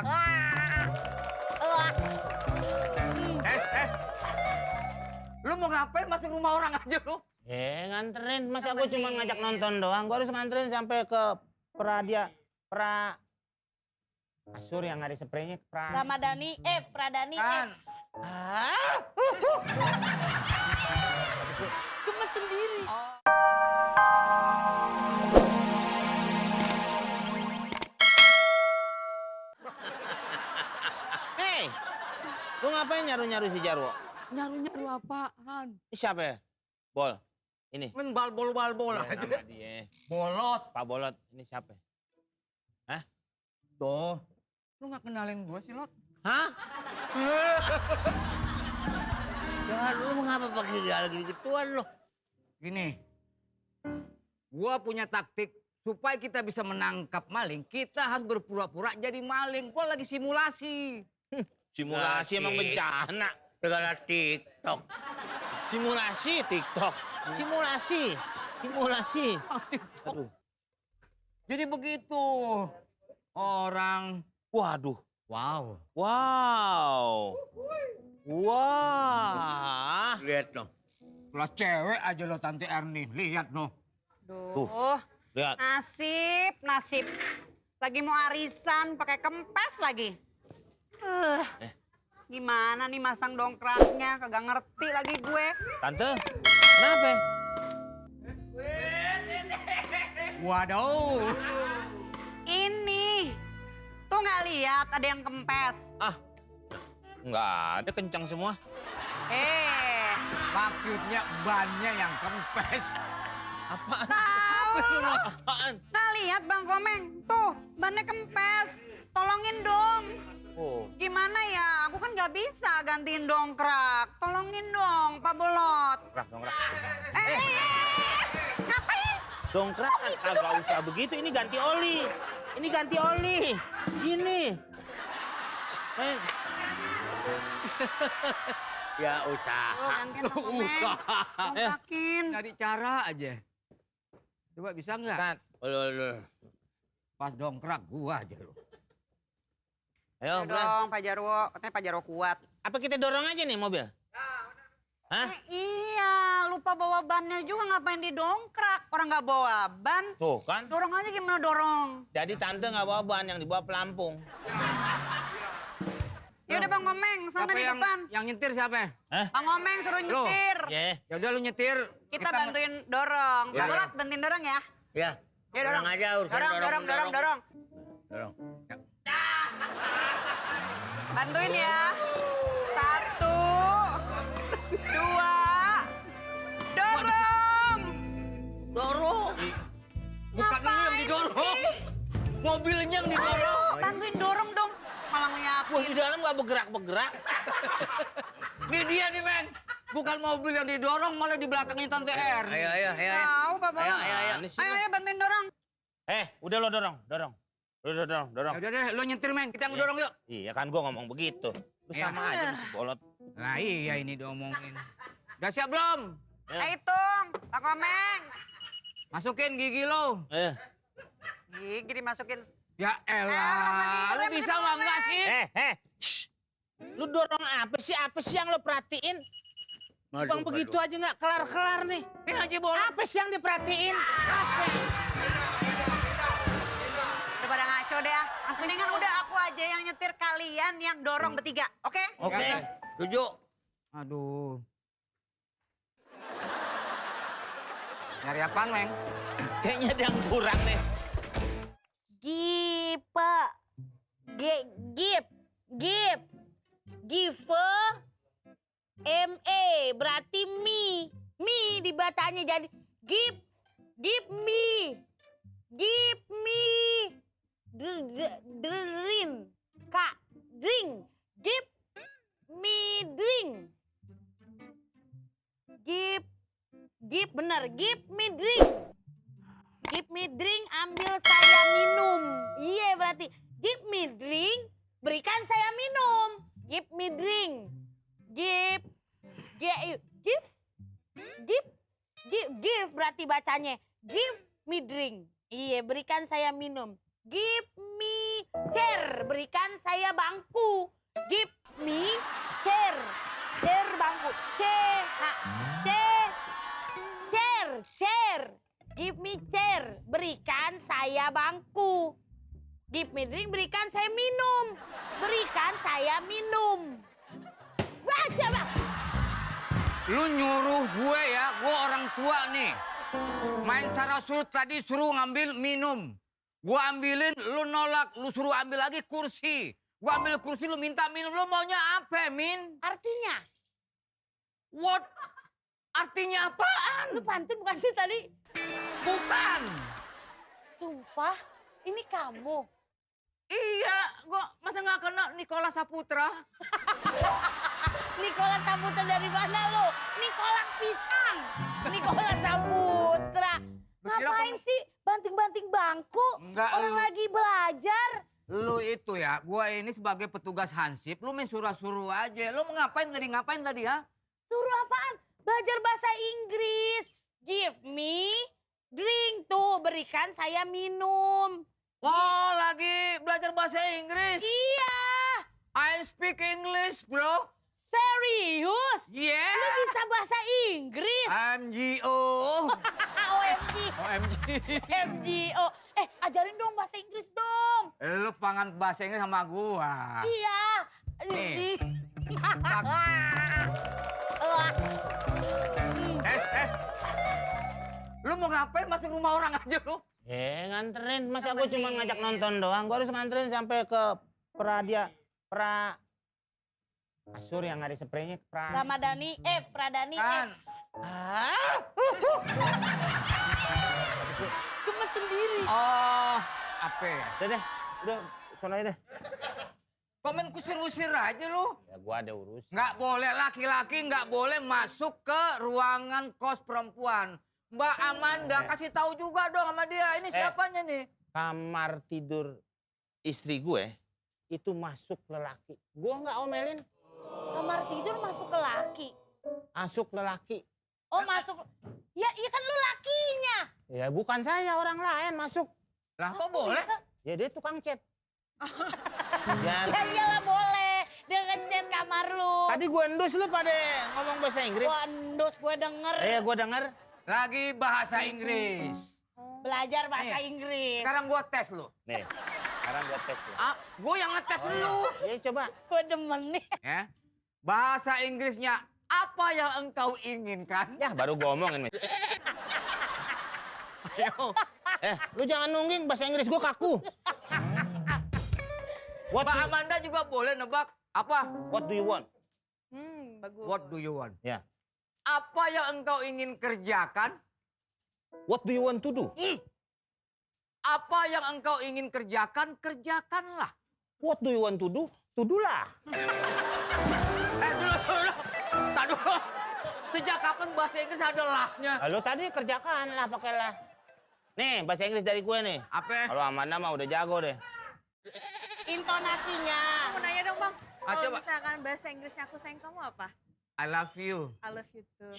dongkrak. Lu mau ngapain masuk rumah orang aja lu? Nganterin. Masa gue cuma ngajak nonton doang. Gue harus nganterin sampai ke Asur yang ada spraynya. Pradani. Kan. Gemes sendiri. Hei, lu ngapain nyaru-nyaru si Jarwo? Nyaru-nyaru apaan? Siapa ya? Bol. Ini. Men balbol Ya, aja. nama dia. Bolot. Pak Bolot. Ini siapa? Hah? Tuh. Lu gak kenalin gue sih, Lot? Hah? Ya, lu ngapa pakai gal gitu-gituan lu? Gini. Gua punya taktik supaya kita bisa menangkap maling, kita harus berpura-pura jadi maling. Gua lagi simulasi. Simulasi emang bencana. Segala TikTok. Simulasi. TikTok. Simulasi. Aduh. Jadi begitu. Orang. Waduh. Wow. Wow. Wah. Lihat dong. Lah cewek aja lo Tante Erni. Lihat no. Tuh. Lihat. Nasib. Lagi mau arisan pakai kempes lagi. Gimana nih masang dongkraknya? Kagak ngerti lagi gue. Tante, kenapa? Waduh. Ini. Tuh nggak lihat ada yang kempes. Enggak ada, kencang semua. Maksudnya bannya yang kempes. Apaan? Tahu. Apaan? Nggak lihat Bang Komeng. Tuh bannya kempes. Tolongin dong. Oh. Gimana ya? Aku kan nggak bisa gantiin dongkrak. Tolongin dong Pak Bolot. Dongkrak. Ngapain? Dongkrak kagak usah begitu, ini ganti oli. Gini. Ya usaha. Oh, gantiin Bang Komeng. Dongkrakin. Cari cara aja. Coba bisa nggak? Kat. Pas dongkrak gua aja lo. Ayo, Ayo Bran. dong Pak Jarwo. Katanya Pak Jarwo kuat. Apa kita dorong aja nih mobil? Hah? Iya, lupa bawa bannya juga ngapain didongkrak. Orang nggak bawa ban. Tuh kan. Dorong aja gimana dorong. Jadi tante nggak bawa ban, yang dibawa pelampung. Ya udah Bang Komeng, sana Siapa di depan. yang nyetir siapa? Bang Komeng suruh nyetir. Ya. Ya udah lu nyetir. Kita bantuin dorong. Ya. Pak Bolot bantuin dorong ya. Ya. Ya dorong. aja urusan Dorong. Dorong. Bantuin ya. 1, 2, dorong. Bukan lu yang Ngapain didorong. sih? Mobilnya yang didorong. Bantuin dorong dong. Malah Wah, ngeliatin. di dalam nggak bergerak-bergerak. Ini dia nih, Meng. Bukan mobil yang didorong, malah di belakangnya Tante Erni. Ayo. Tahu Pak Bolot. Ayo. Ini sih. Ayo bantuin dorong. Udah lo dorong. Udah dorong. Ya udah deh, lu nyetir, Meng. Kita ngedorong yuk. Iya kan gua ngomong begitu. Lu Iya. sama aja si Bolot. Nah iya ini diomongin. Udah siap belum? Ya. Ayo hitung, Pak Komeng. Masukin gigi lo. Gigi dimasukin. Ya elah, lu rem bisa kedua, mah enggak sih? Shh. Lu dorong apa sih? Apa sih yang lo perhatiin? Bang begitu aja nggak kelar-kelar nih. Ini Haji Bolot. Apa sih yang diperhatiin? Apa? Udah pada ngaco deh ya. Mendingan udah aku aja yang nyetir, kalian yang dorong bertiga. Oke? Oke. Setuju. Aduh. Nyari apaan, Meng? Kayaknya ada yang kurang nih. Berarti mi dibacanya jadi give me drink kak drink give me drink give me drink ambil saya minum. Iya berarti give me drink berikan saya minum. Give me drink give berarti bacanya give me drink. Iya berikan saya minum. Give me chair. Berikan saya bangku. Give me chair. Chair bangku. Chair. Chair. Give me chair. Berikan saya bangku. Give me drink. Berikan saya minum. Berikan saya minum. Baca bang. Lu nyuruh gue ya, gue orang tua nih. Main sana surut tadi suruh ngambil minum. Gue ambilin, lu nolak, lu suruh ambil lagi kursi. Gue ambil kursi, lu minta minum, lu maunya apa, Min? Artinya? What? Artinya apaan? Lu pantun bukan sih tadi? Bukan. Sumpah, ini kamu. Iya, gue masa nggak kena Nikola Saputra? Nikola Saputra dari mana lo? Nikola pisang. Nikola Saputra. Ngapain sih banting-banting bangku? Enggak, Orang lu. lagi belajar. Lu itu ya, gue ini sebagai petugas hansip, lu main suruh-suruh aja. Lu mau ngapain tadi ha? Suruh apaan? Belajar bahasa Inggris. Give me drink. Tuh, berikan saya minum. Oh, lagi belajar bahasa Inggris? Iya. I speak English, bro. Serius? Yeah. Lu bisa bahasa Inggris? MGO. OMG. OMG. MGO. Ajarin dong bahasa Inggris dong. Lu pangan bahasa Inggris sama gua. Iya. Nih. Lu mau ngapain masuk rumah orang aja lu? Nganterin. Masa gue cuma ngajak nonton doang. Gue harus nganterin sampai ke Asur yang ada spraynya. Pradani. Kan. Gemes sendiri. Oh, apa ya? Udah, sono aja deh. Komen kusir-usir aja lu. Ya gua ada urus. Nggak boleh, laki-laki nggak boleh masuk ke ruangan kos perempuan. Mbak Amanda, kasih tahu juga dong sama dia. Ini siapanya nih? Kamar tidur istri gue itu masuk lelaki. Gua nggak omelin. Kamar tidur masuk ke laki. Masuk lelaki. Oh masuk. Ya iya kan lu lakinya. Ya bukan saya, orang lain masuk. Lah kok boleh? Ya dia tukang chat. Ya iyalah boleh. Dia ngechat kamar lu. Tadi gue endus lu pada ngomong bahasa Inggris. Wah endus gue denger. Iya gue denger. Lagi bahasa Inggris. Belajar bahasa Inggris. Sekarang gua tes lu. Nih, sekarang gue tes lu. Ah, gua yang ngetes lu. Ya coba. Gue demen nih. Ya. Bahasa Inggrisnya apa yang engkau inginkan? Ya baru gue omongin. Ayo. Lu jangan nungging, bahasa Inggris gue kaku. Mbak Amanda juga boleh nebak. Apa? What do you want? Bagus. What do you want? Ya. Apa yang engkau ingin kerjakan? What do you want to do? Apa yang engkau ingin kerjakan, kerjakanlah. What do you want to do? Tudulah. Dulu. Tak dulu. Sejak kapan bahasa Inggris ada lahnya? Lalu tadi kerjakan lah, pakailah. Nih, bahasa Inggris dari gue nih. Apa? Kalau Amanda mah udah jago deh. Intonasinya. Aku mau nanya dong bang, kalau coba. misalkan bahasa Inggrisnya aku sayang kamu apa? I love you. I love you too.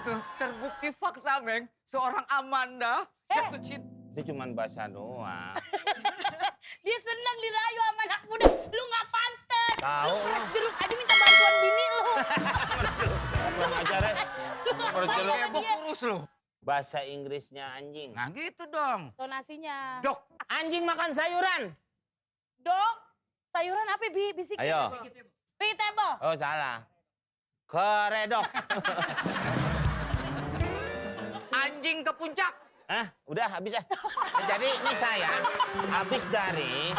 Tuh, terbukti fakta, Meng. Seorang Amanda jatuh cinta. Itu cuma bahasa doang. Dia senang dirayu sama anak muda. Lu gak pantes. Tahu Lu lu. keras jeruk aja minta bantuan bini lu. Kurang ajar ya. Perjelu. Kayak kurus lu. Bahasa Inggrisnya anjing. Nah gitu dong. Intonasinya. Dok. Anjing makan sayuran. Dok, sayuran apa Bi? Bisikin. Ayo. Vegetable. Oh salah. Keredok. Anjing ke puncak. Hah? Udah habis ya. Jadi ini saya habis dari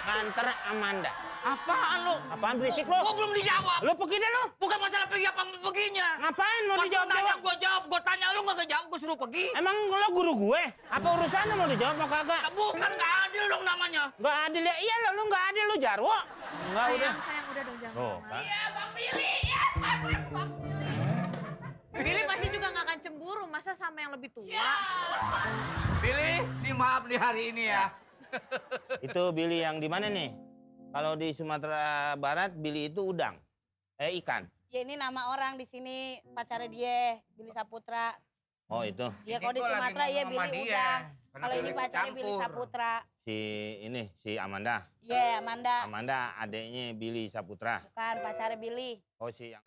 nganter Amanda. Apaan lu? Apaan berisik lu? Gua belum dijawab. Lu pergi deh lu. Bukan masalah pergi apa perginya. Ngapain mau Pas dijawab? tanya gua jawab, gua tanya lu nggak kejawab, gua suruh pergi. Emang lo guru gue? Apa urusannya mau dijawab mau kagak? Bukan nggak adil dong namanya. Nggak adil ya? Iya lo nggak adil lu Jarwo. Nggak udah. Sayang udah dong jangan Oh, lama. kan? Iya Bang Billy. Ya. Billy pasti juga nggak akan cemburu, masa sama yang lebih tua? Billy, nih maaf nih hari ini ya. Itu Billy yang di mana nih? Kalau di Sumatera Barat Billy itu udang. Ikan. Ya ini nama orang di sini pacarnya dia, Billy Saputra. Oh itu Ya kalau di gua lagi Sumatera ya ngomong sama Billy dia. Udang. Kenapa Kalau ini ikut pacarnya Billy campur? Saputra. si Amanda. Iya, Amanda. Amanda adiknya Billy Saputra. Bukan pacarnya Billy. Oh si yang